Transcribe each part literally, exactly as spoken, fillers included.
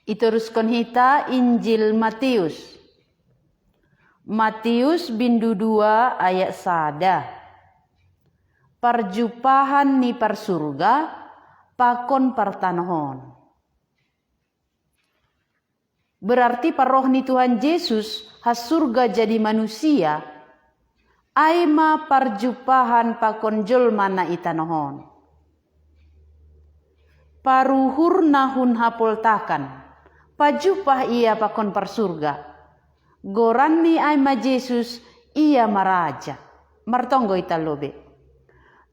Itoruskon hita Injil Matius. Matius bindu dua ayat sada. Parjumpahan ni parsurga pakon partanohon. Berarti paroh ni Tuhan Jesus ha surga jadi manusia, ai ma parjumpahan pakon jolma na i tanohon. Paruhurna hun hapoltakan, pajumpah ia pakon parsurga. Goranni ai ma Jesus, ia ma raja. Martonggo ita lobe.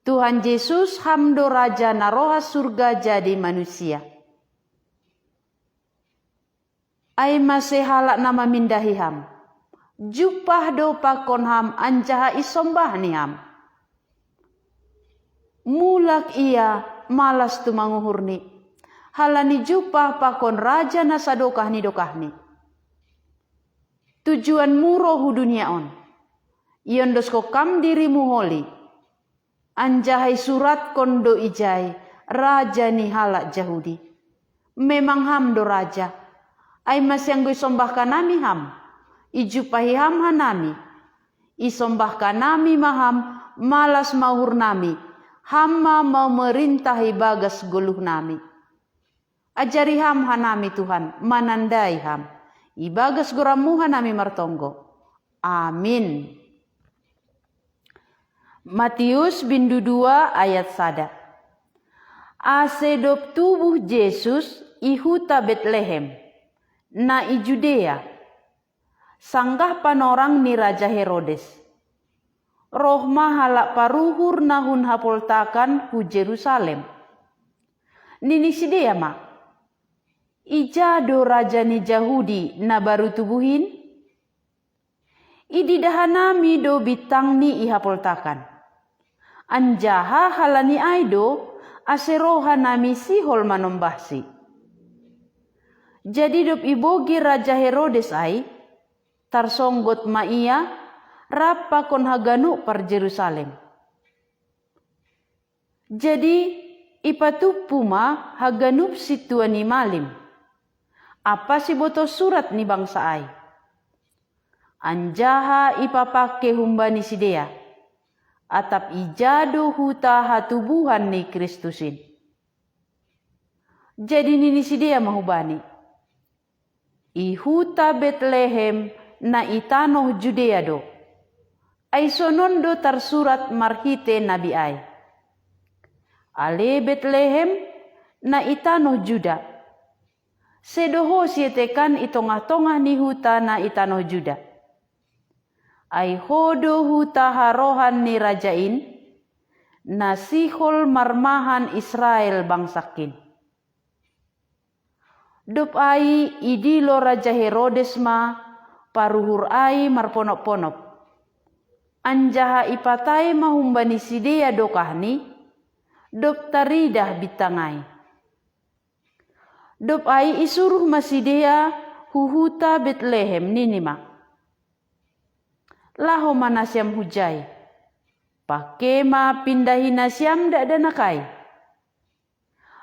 Tuhan Jesus, ham do raja na roha surga jadi manusia. Ai mase halak na mamindahi ham. Jumpah do pakon ham anjaha isombahni ham. Mulak ia malas tu manguhurni. Halani jumpah pakon raja na sadokah ni dokahni. Tujuan muro hu dunia on. Iondosko kam dirimu holi. Anjaha isuratkon do ijai, raja ni halak Jahudi. Memang ham do raja. Ai mase anggo isombahkan nami ham. Ijumpahi ham hanami. Isombahkan nami ma ham, malas mauhur nami. Ham ma mau merintah ibagas goluh nami. Ajari ham hanami Tuhan, manandai ham. Ibagas gorammu hanami martonggo. Amin. Matius bindu dua ayat sada. Ase dob tubuh Jesus i huta Betlehem, na i Judea, sanggah panorang ni raja Herodes. Roh ma halak paruhur na hun hapoltakan hu Jerusalem. Nini sidea ma, ija do raja ni Jahudi na baru tubuh in? Ididah hanami do bintangni i hapoltakan. Anjaha halani ai do, ase roha nami sihol manombahsi. Jadi dob ibogei raja Herodes ai, tarsonggot ma ia, rap pakon haganup par Jerusalem. Jadi ipatumpu ma haganup sintua ni malim. Apa sibotoh surat ni bangsa ai. Anjaha ipapangke humbani sidea. Atap ija do huta hatubuhan ni Kristus in. Jadi nini sidea ma hubani, i huta Betlehem na i tanoh Judea do. Ai sonon do tarsurat marhite nabi ai. Ale Betlehem, na i tanoh Juda. Sedo ho sietekan i tongah-tongah ni huta na i tanoh Juda. Ai ho do huta harohan ni raja in, na sihol marmahan Israel bangsakin. Dob ai idilo raja Herodes ma paruhur ai marponop-ponop. Anjaha ipatae ma humbani sidea dokahni, dob taridah bintang ai. Dob ai isuruh ma sidea hu huta Betlehem nini ma, laho ma nasiam hujai. Pangke ma pindahi nasiam dakdanak ai.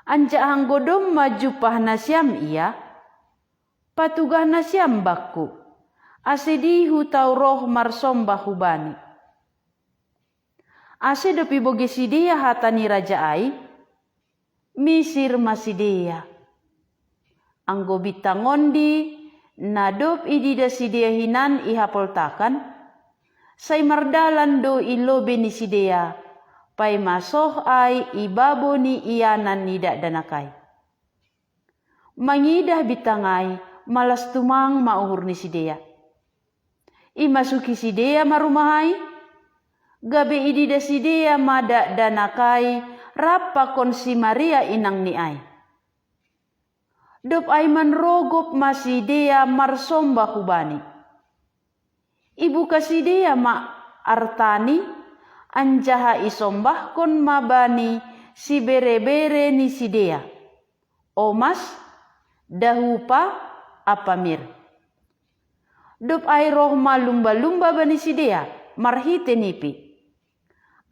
Anjaha anggo domma jumpah nasiam ia, patugah nasiam bangku, ase dihu tau roh marsombah hubani. Ase dob ibogei sidea hata ni raja ai, misir ma sidea. Anggo bintang ondi, na dob ididah sidea hinan i hapoltakan, sai mardalan do i lobei ni sidea, paima soh ai i babo ni ianan ni dakdanak ai. Mangidah bintang ai, malas tumang ma uhur ni sidea. Imasuki sidea ma rumah ai, gabe ididah sidea ma dakdanak ai rap pakon si Maria inangni ai. Dob ai manrogop ma sidea marsombah hubani. Ibuka sidea ma artani, anjaha isombahkon ma bani sibere-bere ni sidea, omas, dahupa, ampa mir. Dob ai roh ma lumba-lumba bani sidea marhite nipi,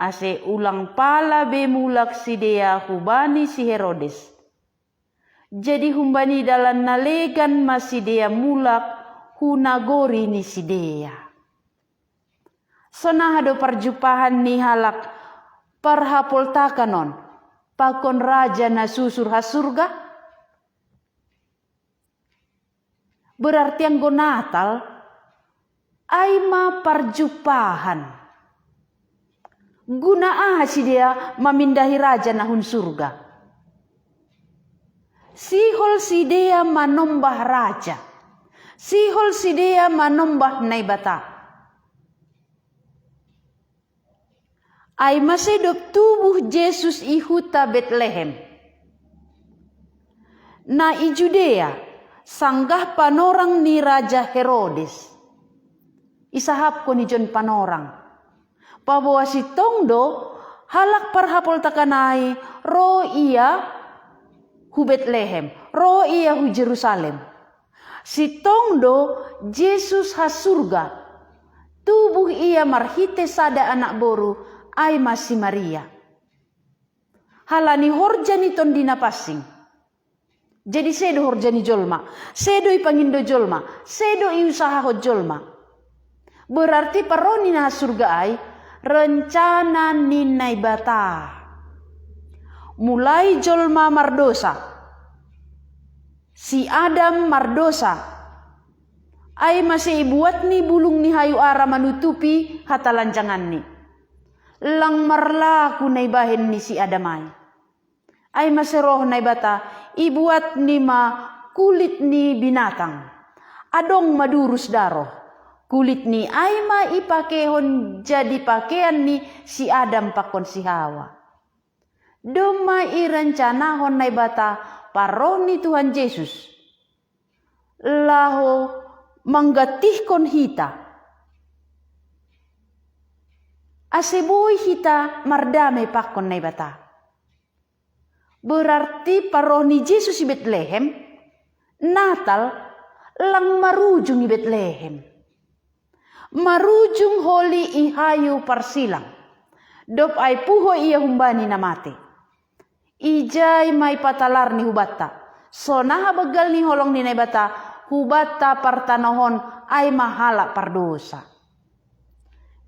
ase ulang pala be mulak sidea hubani si Herodes. Jadi humbani dalan na legan ma sidea mulak hu nagori ni sidea. Sonaha do parjumpahan ni halak parhapoltakan on pakon Raja na susur ha surga? Berarti anggo Natal ai ma parjumpahan. Guna aha sidea mamindahi Raja na hun surga? Sihol sidea manombah Raja. Sihol sidea manombah Naibata. Ai mase dob tubuh Jesus i huta Betlehem, na i Judea, sanggah panorang ni Raja Herodes. Isahapkon i jon panorang. Paboa sintong do halak parhapoltakan ai ro ia hu Betlehem, ro ia hu Jerusalem. Sintong do Jesus ha surga. Tubuh ia marhite sada anak boru, ai ma si Maria. Halani horja ni Tondi Napansing. Jadi sedo horja ni jolma, sedo ipangindo jolma, sedo iusahahon jolma. Berarti parroh ni na ha surga ai rencana ni Naibata. Mulai jolma mardosa, si Adam mardosa, ai mase ibuatni bulung ni hayu ara manutupi hatalanjanganni. Lang marlaku na ibahen ni si Adam ai. Ai mase roh Naibata, ibuatni ma kulit ni binatang. Adong ma durus daroh. Kulitni ai ma ipakehon jadi pakean ni si Adam pakon si Hawa. Domma irencanahon Naibata parroh ni Tuhan Jesus laho manggantihkon hita, ase boi hita mardame pakon Naibata. Berarti parroh ni Jesus i Betlehem, Natal lang marujung i Betlehem. Marujung holi i hayu parsilang. Dob ai puho ia humbani na mate. Ijai ma ipatalarni hubanta. Sonaha banggal ni holong ni Naibata hubanta partanohon ai ma halak pardosa.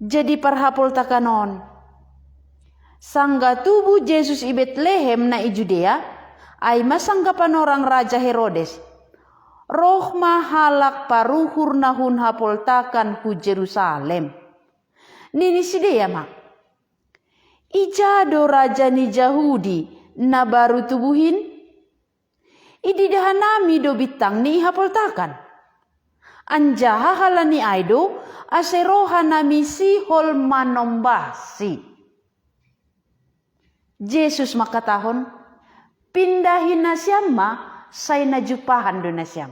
Jadi parhapoltakan on. Sanggah tubuh Jesus i Betlehem na i Judea, ai ma sanggah panorang Raja Herodes. Roh ma halak paruhur na hun hapoltakan hu Jerusalem. Nini sidea ma, ija do raja ni Jahudi na baru tubuh in? Ididah hanami do bintangni i hapoltakan. Anjaha halani ai do ase roh hanami sihol manombahsi. Jesus mangkatahon, pindahi nasiam ma, sai na jumpahan do nasiam.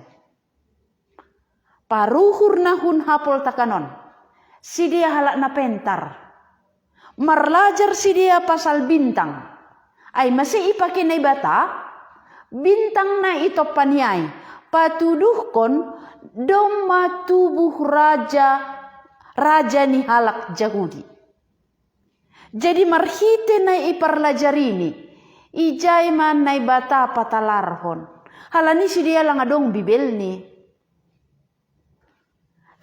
Paruhur na hun hapoltakan on, sidea halak na pentar. Marlajar sidea pasal bintang. Ai mase ipake Naibata, bintang na itompani ai, patuduhkon domma tubuh raja, raja ni halak Jahudi. Jadi marhite na iparlajarini, ijai ma Naibata patalarhon. Halani sidea lang adong Bibelni.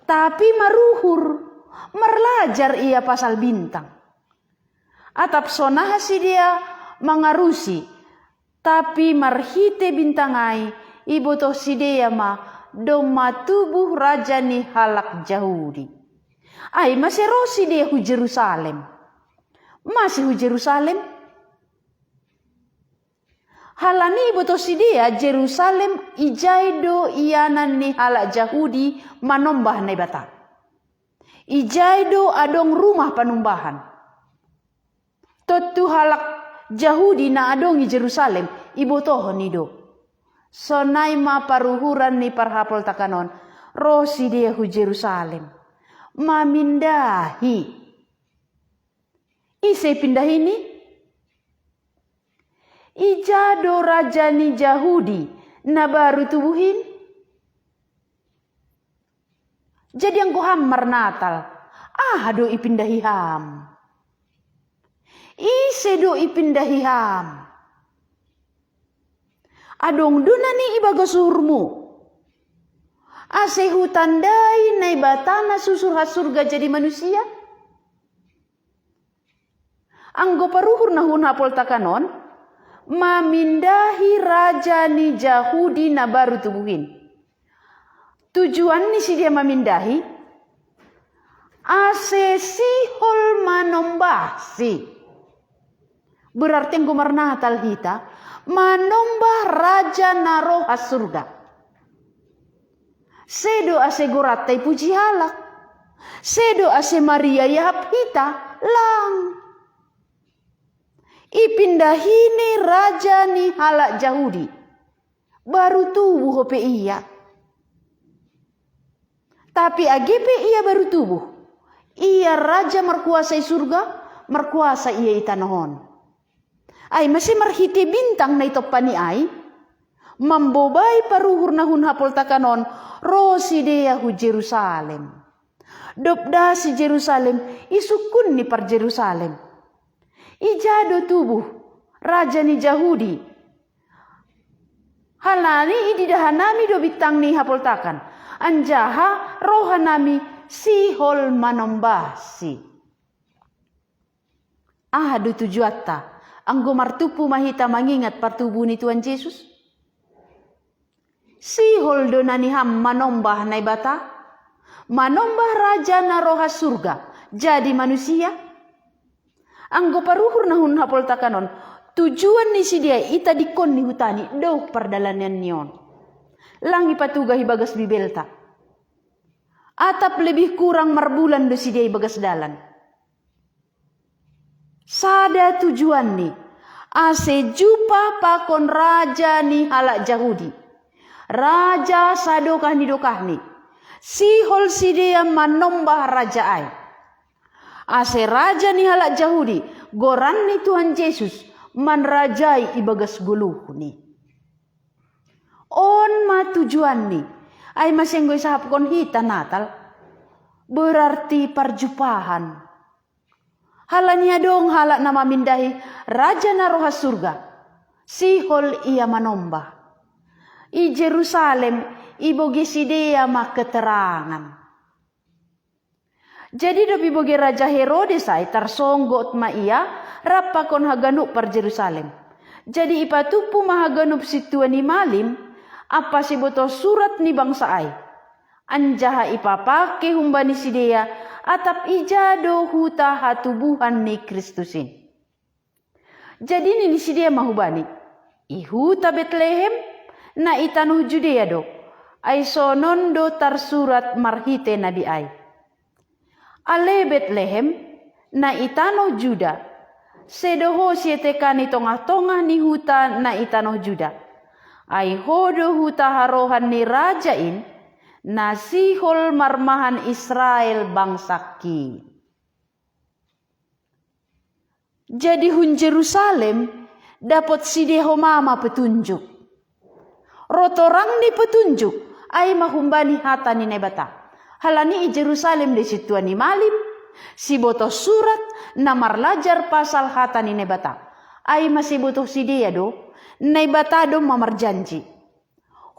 Tapi maruhur, marlajar ia pasal bintang. Atap sonaha sidea mangarusi, tapi marhite bintang ai, ibotoh sidea ma domma tubuh raja ni halak Jahudi. Ai mase ro sidea hu Jerusalem. Mase hu Jerusalem? Halani ibotoh sidea Jerusalem ijai do ianan ni halak Jahudi manombah Naibata. Ijai do adong rumah panumbahan. Tontu halak Jahudi na adong i Jerusalem ibotohon i do. Sonai ma paruhuran ni parhapoltakan on, ro sidea hu Jerusalem mamindahi. Ise ipindahini? Ija do raja ni Jahudi na baru tubuh in? Jadi anggo ham marnatal, aha do ipindahi ham? Ise do ipindahi ham? Adong do nani ibagas uhurmu, ase hutandai Naibata na susur ha surga jadi manusia? Anggo paruhur na hun hapoltakan on, mamindahi raja ni Jahudi na baru tubuh in. Tujuan ni sidea mamindahi, ase sihol manombahsi. Berarti anggo marnatal hita, manombah raja na ro ha surga. Sedo ase goranta ipuji halak. Sedo ase Maria iahap hita, lang. Ipindahini raja ni halak Jahudi. Baru tubuh ope ia. Tapi age pe ia baru tubuh, ia raja markuasa i surga, markuasa ia i tanoh on. Ai mase marhite bintang na itompani ai, mambobai paruhur na hun hapoltakan on, ro sidea hu Jerusalem. Dob das i Jerusalem, isungkun ni par Jerusalem, ija do tubuh raja ni Jahudi? Halani ididah hanami do bintang ni hapoltakan, anjaha ro hanami sihol manombahsi. Aha do tujuanta, anggo martumpu ma hita mangingat partubuh ni Tuhan Jesus? Sihol do nani ham manombah Naibata, manombah raja na ro ha surga jadi manusia? Anggo paruhur na hun hapoltakan on, tujuan ni sidea itadingkon ni hutani dohot pardalanan ni on. Lang ipatugah ibagas Bibelta. Atap lebih kurang marbulan do sidea ibagas dalan. Sada tujuanni, ase jumpa pakon raja ni halak Jahudi, raja sadokah ni dokahni. Sihol sidea manombah raja ai. Ase raja ni halak Jahudi, goran ni Tuhan Jesus, manrajai ibagas goluhni. On ma tujuanni. Ai mase anggo isahapkon hita Natal, berarti parjumpahan. Halani adong halak na mamindahi raja na ro ha surga, sihol ia manombah. I Jerusalem ibogei sidea ma keterangan. Jadi dob ibogei raja Herodes ai, tarsonggot ma ia rap pakon haganup par Jerusalem. Jadi ipatumpu ma haganup sintua ni malim ampa sibotoh surat ni bangsa ai. Anjaha ipapangke humbani sidea atap ija do huta hatubuhan ni Kristus in. Jadi nini sidea ma hubani, i huta Betlehem, na i tanoh Judea do, ai sonon do tarsurat marhite nabi ai. Ale Betlehem, na i tanoh Juda, sedo ho sietekan i tongah-tongah ni huta na i tanoh Juda. Ai ho do huta harohan ni raja in, na sihol marmahan Israel bangsangki. Jadi hun Jerusalem dapot sidea homa ma petunjuk. Ro torang ni petunjuk, ai ma humbani hata ni Naibata. Halani i Jerusalem do sintua ni malim, sibotoh surat na marlajar pasal hata ni Naibata. Ai ma sibotoh sidea do, Naibata do ma marjanji.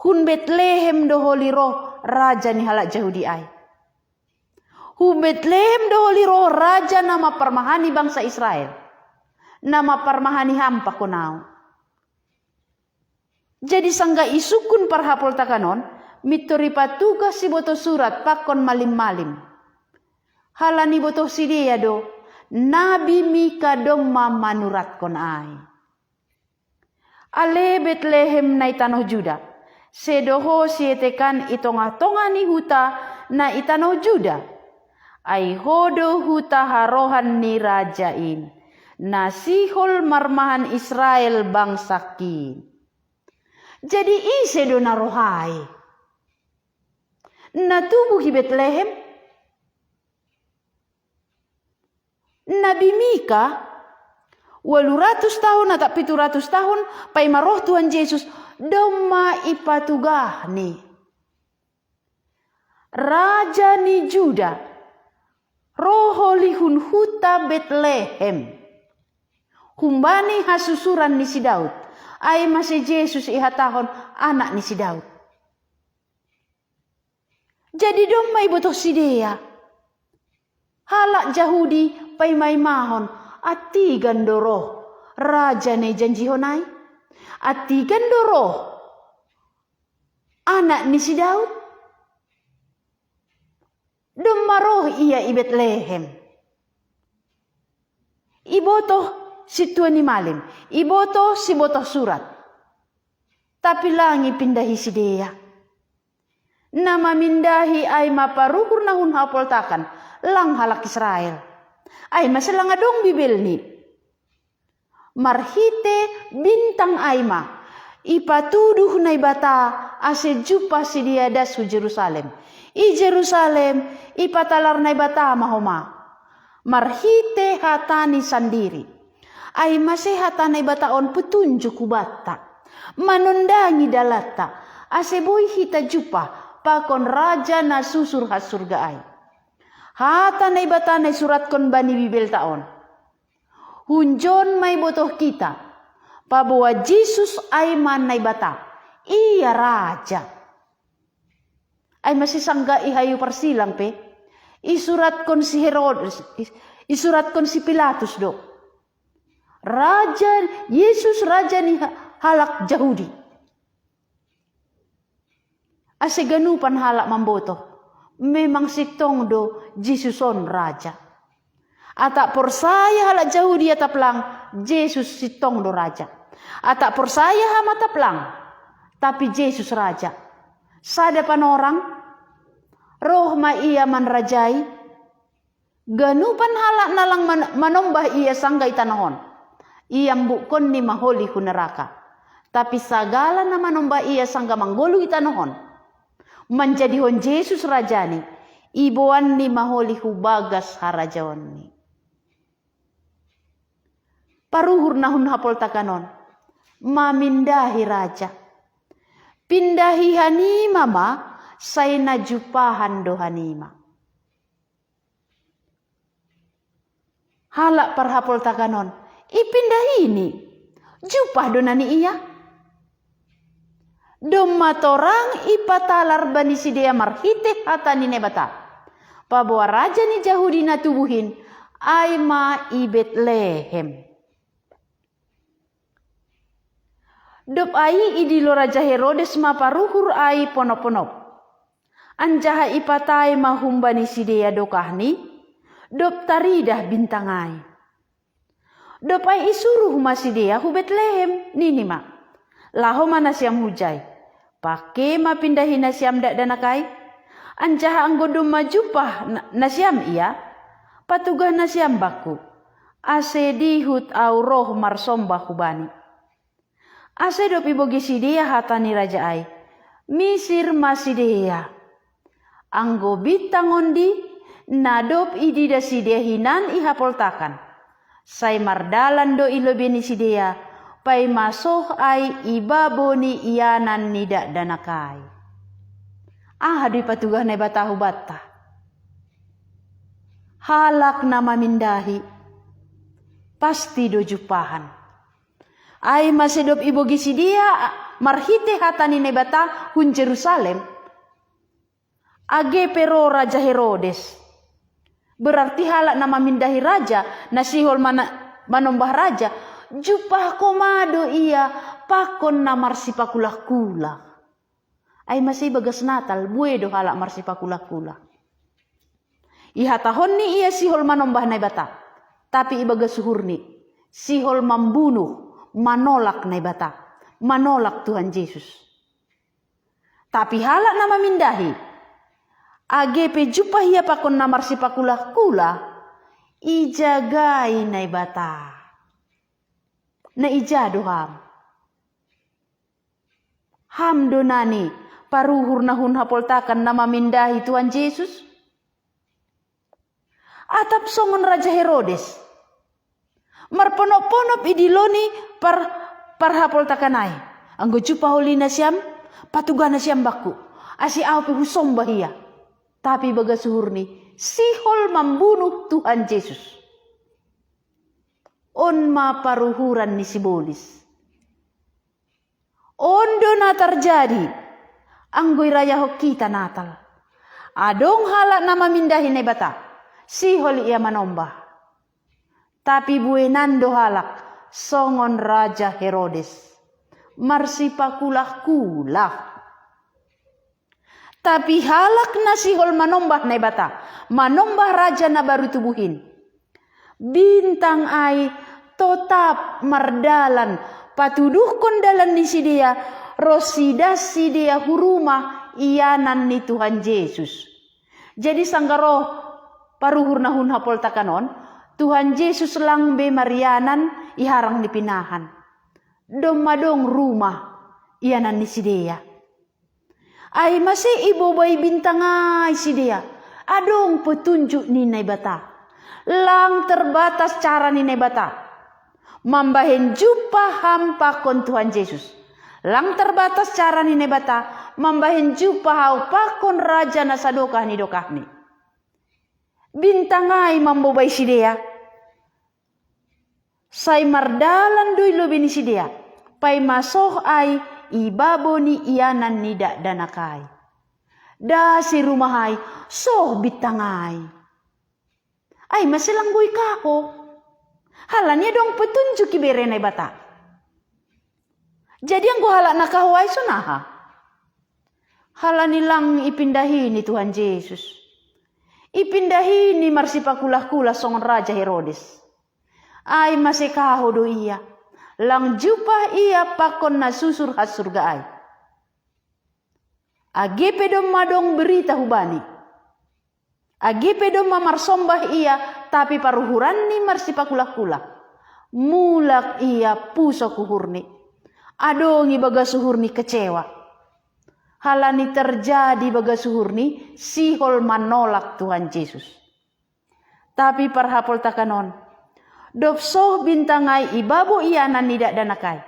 Hun Betlehem do holi ro raja ni halak Jahudi ai. Hu Betlehem do holi ro raja na mamparmahani bangsa Israel, na mamparmahani ham pakon ahu. Jadi sanggah isungkun parhapoltakan on, mintor ipatugah sibotoh surat pakon malim-malim. Halani botoh sidea do, nabi Mika domma manuratkon ai. Ale Betlehem na i tanoh Juda, sedo ho sietekan i tongah-tongah ni huta na i tanoh Juda. Ai ho do huta harohan ni raja in, na sihol marmahan Israel bangsangki. Jadi ise do na rohai? Na tubuh i Betlehem? Nabi Mika, walu ratus tahun atap pitu ratus tahun paima roh Tuhan Jesus, domma ipatugahni. Raja ni Juda, ro holi hun huta Betlehem. Humbani hasusuran ni si Daud, Ai mase Jesus ihatahon anak ni si Daud. Jadi domma ibotoh sidea. Halak Jahudi paimaimahon, antigan do roh raja na ijanjihon ai? Antigan do roh anak ni si Daud? Domma roh ia i Betlehem. Ibotoh sintua ni malim, ibotoh sibotoh surat. Tapi lang ipindahi sidea. Na mamindahi ai ma paruhur na hun hapoltakan, lang halak Israel. Ai mase lang adong Bibelni. Marhite bintang ai ma ipatuduh Naibata ase jumpah sidea das hu Jerusalem. I Jerusalem ipatalar Naibata ma homa marhite hatani sandiri. Ai mase hata Naibata on petunjuk hubanta, manondangi dalanta, ase boi hita jumpah pakon Raja na susur hasurga ai. Hata Naibata na isuratkon bani Bibelta on. Hunjon ma ibotoh hita, paboa Jesus ai ma Naibata, ia Raja. Ai mase sangga i hayu parsilang pe, isuratkon si Herodes, is-, isuratkon si Pilatus do. Raja, Jesus raja ni ha-, halak Jahudi. Ase ganupan halak mambotoh, memang sintong do Jesus on raja. Atap porsaya halak Jahudi atap lang, Jesus sintong do raja. Atap porsaya hama atap lang, tapi Jesus raja. Sada panorang, roh ma ia manrajai, ganupan halak na lang man-, manombah ia sangga i tanoh on, iambukkonni ma holi hu neraka. Tapi sagala na manombah ia sangga manggoluh i tanoh on, manjadihon Jesus rajani, iboanni ma holi hu bagas harajaonni. Paruhur na hun hapoltakan on, mamindahi raja. Pindahi hanima ma, sai na jumpahan do hanima. Halak parhapoltakan on, ipindahini, jumpah do nani ia. Domma torang ipatalar bani sidea marhite hata ni Naibata, paboa raja ni Jahudi na tubuh in, ai ma i Betlehem. Dob ai idilo raja Herodes ma paruhur ai ponop-ponop. Anjaha ipatai ma humbani sidea dokahni, dob taridah bintang ai. Dob ai isuruh ma sidea hu Betlehem, nini ma: Laho ma nasiam hujai, pangke ma pindahi nasiam dakdanak ai. Anjaha anggo domma jumpah na-, nasiam ia, patugah nasiam bangku, ase dihut ahu roh marsomba hubani. Ase dob ibogei sidea hata ni raja ai, misir ma sidea. Anggo bintang ondi, na dob ididah sidea hinan i hapoltakan, sai mardalan do i lobei ni sidea, paima soh ai i babo ni ianan ni dakdanak ai. Aha do ipatugah Naibata hubanta? Halak na mamindahi pasti do jumpahan. Ai mase dob ibogei sidea marhite hata ni Naibata hun Jerusalem, age pe ro raja Herodes. Berarti halak na mamindahi raja, na sihol mana-, manombah raja, jumpah homa do ia pakon na marsipakulah-kulah. Ai mase ibagas Natal, bue do halak marsipakulah-kulah. Ihatahonni ia sihol manombah Naibata, tapi ibagas uhurni, sihol mambunuh, manolak Naibata, manolak Tuhan Jesus. Tapi halak na mamindahi, age pe jumpah ia pakon na marsipakulah-kulah, ijagai Naibata. Na ija do ham? Ham do nani paruhur na hun hapoltakan na mamindahi Tuhan Jesus? Atap songon raja Herodes, marponop-ponop idiloni par-, parhapoltakan ai. Anggo jumpah holi nasiam, patugah nasiam bangku, ase ahu pe husomba ia. Tapi ibagas uhurni, sihol mambunuh Tuhan Jesus. On ma paruhuran ni sibolis. Ondo na tarjadi anggo irayahon hita Natal. Adong halak na mamindahi Naibata, sihol ia manombah. Tapi buenan do halak songon Raja Herodes, marsipakulah-kulah. Tapi halak na sihol manombah Naibata, manombah Raja na baru tubuh in, bintang ai totap mardalan, patuduhkon dalan ni sidea, ro sidas sidea hu rumah ianan ni Tuhan Jesus. Jadi sanggar ro paruhur na hun hapoltakan on, Tuhan Jesus lang be marianan i harang ni pinahan. Domma dong rumah ianan ni sidea. Ai mase ibobai bintang ai sidea, adong petunjuk ni Naibata. Lang terbatas cara ni Naibata mambahen jumpa ham pakon Tuhan Jesus. Lang terbatas cara ni Naibata mambahen jumpa hau pakon raja na sadokah ni dokahni. Bintang ai mambobai sidea. Sai mardalan do i lobei ni sidea, paima soh ai i babo ni ianan ni dakdanak ai. Dasi rumah ai, soh bintang ai. Ai mase lang boi kahou. Halani adong petunjuk ibere Naibata. Jadi anggo halak na kahou ai sonaha? Halani lang ipindahi ni Tuhan Jesus. Ipindahi ni marsipakulah-kulah songon Raja Herodes. Ai mase kahou do ia. Lang jumpa ia pakon na susur has surga ai. Age pe domma dong berita hubani. Age pe domma marsombah ia, tapi paruhuranni marsipakulah-kulah. Mulak ia pusok uhurni. Adong i bagas uhurni kecewa. Halani terjadi bagas uhurni sihol manolak Tuhan Jesus. Tapi parhapoltakan on, dob soh bintang ai i babo ianan ni dakdanak ai.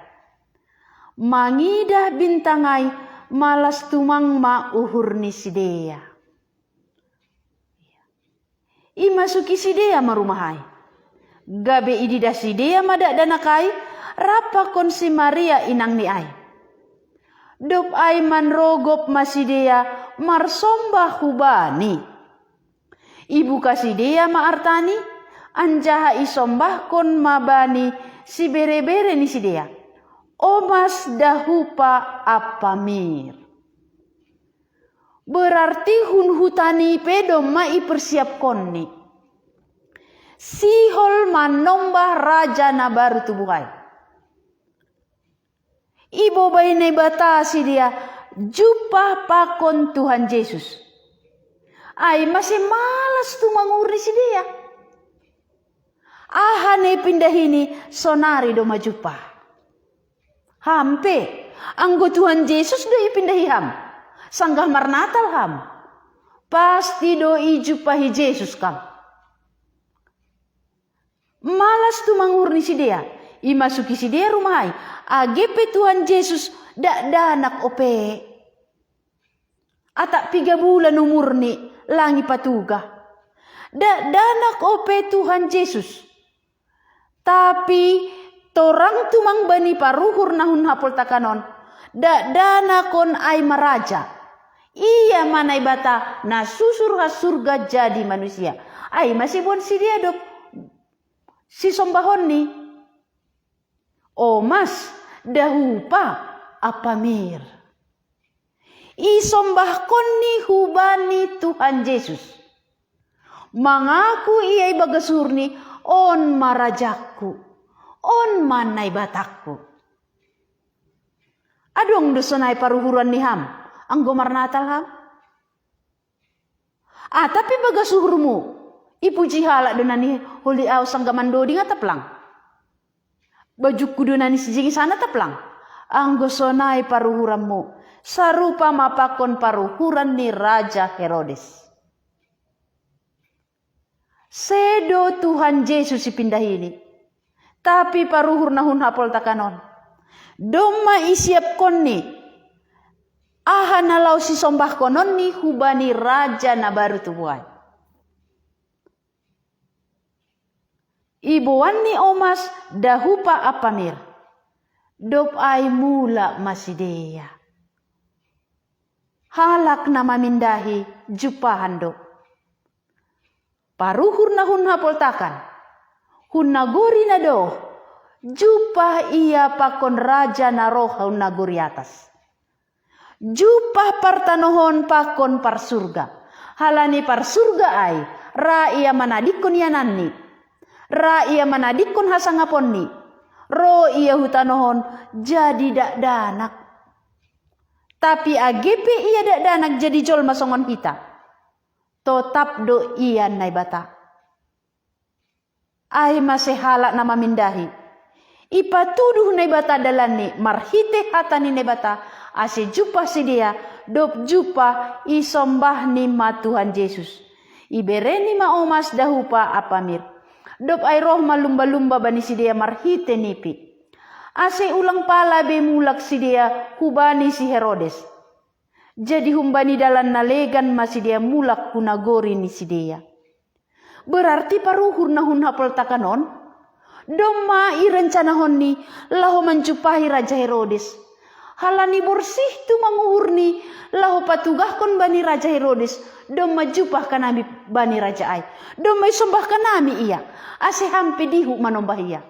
Mangidah bintang ai, malas tumang ma uhur ni sidea. Imasuki sidea ma rumah ai. Gabe ididah sidea ma dakdanak ai, rap pakon si Maria inangni ai. Dob ai manrogop ma sidea marsombah hubani. Ibuka sidea ma artani, anjaha isombahkon ma bani sibere-bere ni sidea, omas, dahupa ampa mir. Berarti hunhutani pe domma ipersiapkonni. Sihol manombah raja na baru tubuh ai. Ibobai Naibata sidea jumpa pakon Tuhan Jesus. Ai mase malas tumang uhur ni sidea. Aha na ipindahini sonari domma jumpa. Ham pe, anggo Tuhan Jesus do ipindahi ham, sanggah marnatal ham, pasti do ijumpahi Jesus kam. Malas tumang uhur ni sidea, imasuki sidea rumah ai, age pe Tuhan Jesus dakdanak ope. Atap piga bulan umurni, lang ipatugah. Dakdanak ope Tuhan Jesus. Tapi torang tumang bani paruhur na hun hapoltakan on, dakdanak on ai ma raja. Ia ma Naibata na susur has surga jadi manusia. Ai mase boan sidea dob sisombahonni. Omas, dahupa ampa mir. Isombahkonni hubani Tuhan Jesus. Mangaku ia i bagas uhurni, on ma rajakku, on ma Naibatakku. Adong do sonai paruhuran ni ham, anggo marnatal ham? Ah, tapi bagas uhurmu, ipuji halak do na niholi au sanggah mandoding atap lang? Bajungku do na nisijingi sana atap lang? Anggo sonai paruhuranmu, sarupa ma pakon paruhuran ni Raja Herodes. Sedo Tuhan Jesus ipindahini. Tapi paruhur na hun hapoltakan on, domma isiapkonni aha na laho sisombahkononni hubani raja na baru tubuh ai. Iboanni omas, dahupa ampa mir. Dob ai mulak ma sidea. Halak na mamindahi jumpahan do. Paruhur na hun hapoltakan, hun nagori na doh, jumpah ia pakon raja na roh hun nagori atas. Jumpah partanohon pakon parsurga. Halani parsurga ai, ra ia manadingkon iananni. Ra ia manadingkon hasangaponni. Ro ia hu tanoh on jadi dakdanak. Tapi age pe ia dakdanak jadi jolma songon hita, totap do ia Naibata. Ai mase halak na mamindahi. Ipatuduh Naibata dalanni marhite hata ni Naibata, ase jumpah sidea, dob jumpah isombahni ma Tuhan Jesus. Ibereni ma omas, dahupa ampa mir. Dob ai roh ma lumba-lumba bani sidea marhite nipi. Ase ulang pala be mulak sidea hubani si Herodes. Jadi humbani dalan na legan ma sidea mulak hu nagori ni sidea. Berarti paruhur na hun hapoltakan on, domma irencanahonni laho manjumpahi Raja Herodes. Halani borsih tumang uhurni laho patugahkon bani Raja Herodes, domma jumpah hanami bani raja ai. Domma isombah hanami ia, ase ham pe dihut manombah ia.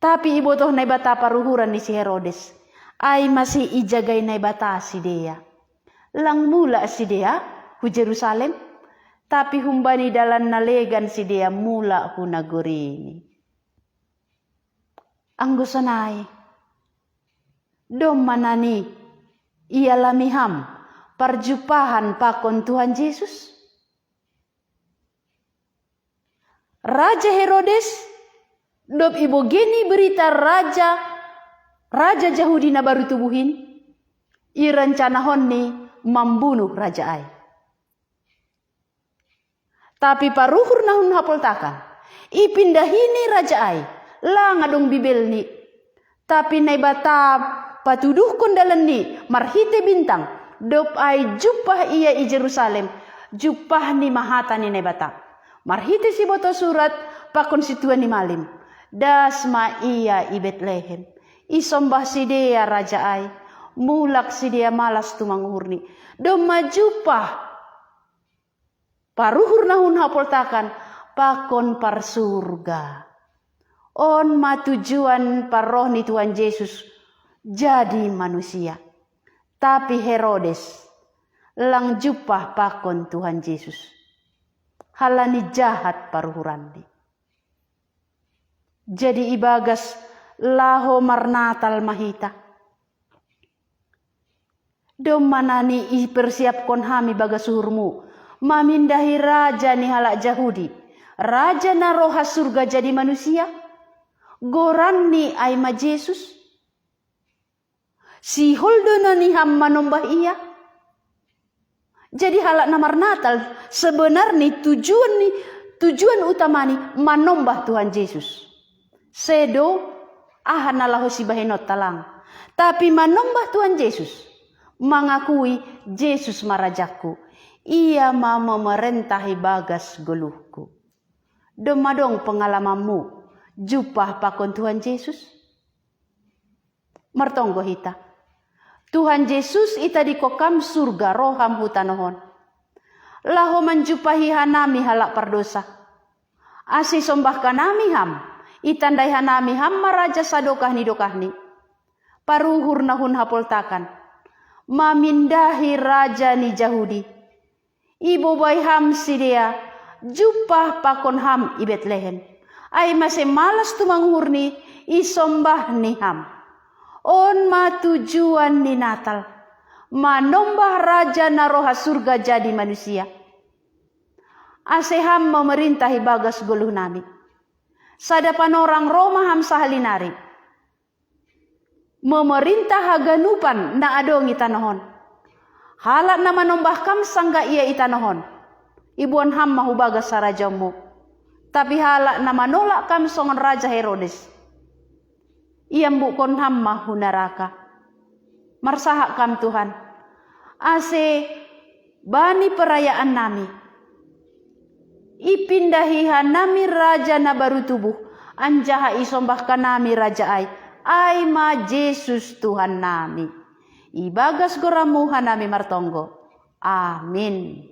Tapi ibotoh Naibata paruhuran ni si Herodes. Ai mase ijagai Naibata sidea. Lang mulak sidea hu Jerusalem, tapi humbani dalan na legan sidea mulak hu nagorini. Anggo sonai, domma nani ialami ham parjumpahan pakon Tuhan Jesus? Raja Herodes, dob ibogeni berita raja, raja Jahudi na baru tubuh in, irencanahonni mambunuh raja ai. Tapi paruhur na hun hapoltakan, ipindahini raja ai, lang adong bibelni. Tapi Naibata patuduhkon dalanni marhite bintang, dob ai jumpah ia i Jerusalem, jumpahni ma hata ni Naibata. Marhite sibotoh surat pakon sintua ni malim, das ma ia i Betlehem. Isombah sidea raja ai, mulak sidea malas tumang uhurni. Domma jumpah paruhur na hun hapoltakan pakon parsurga. On ma tujuan parroh ni Tuhan Jesus jadi manusia. Tapi Herodes lang jumpah pakon Tuhan Jesus. Halani jahat paruhuranni. Jadi ibagas laho marnatal ma hita. Domma nani ipersiapkon ham ibagas uhurmu, mamindahi raja ni halak Jahudi, raja na roh ha surga jadi manusia? Goranni ai ma Jesus? Sihol do nani ham manombah ia? Jadi halak na marnatal sebenarni tujuan ni, tujuan utamani manombah Tuhan Jesus. Sedo aha na laho sibahenonta lang. Tapi manombah Tuhan Jesus, mangakui Jesus ma rajangku. Ia ma memerentah ibagas goluhku. Domma dong pengalamanmu jumpah pakon Tuhan Jesus? Martonggo hita. Tuhan Jesus itadingkon ham surga, roh ham hu tanoh on, laho manjumpahi hanami halak pardosa. Ase isombah hanami ham, itandai hanami ham ma raja sadokah ni dokahni. Paruhur na hun hapoltakan, mamindahi raja ni Jahudi. Ibobai ham sidea, jumpah pakon ham i Betlehem. Ai mase malas tumang uhurni, isombahni ham. On ma tujuan ni Natal. Manombah raja na roh ha surga jadi manusia. Ase ham memerintah ibagas goluhnami. Sada panorang ro ma ham sahali nari. Memerintah haganupan na adong i tanoh on. Halak na manombah ham sanggah ia i tanoh on, iboan ham ma hubagas harajaonmu. Tapi halak na manolak ham songon raja Herodes, iambukkon ham ma hu naraka. Marsahat ham Tuhan, ase bani perayaannami ipindahi hanami raja na baru tubuh, anjaha isombah hanami raja ai, Ai ma Jesus Tuhan nami. Ibagas goramu hanami martonggo. Amin.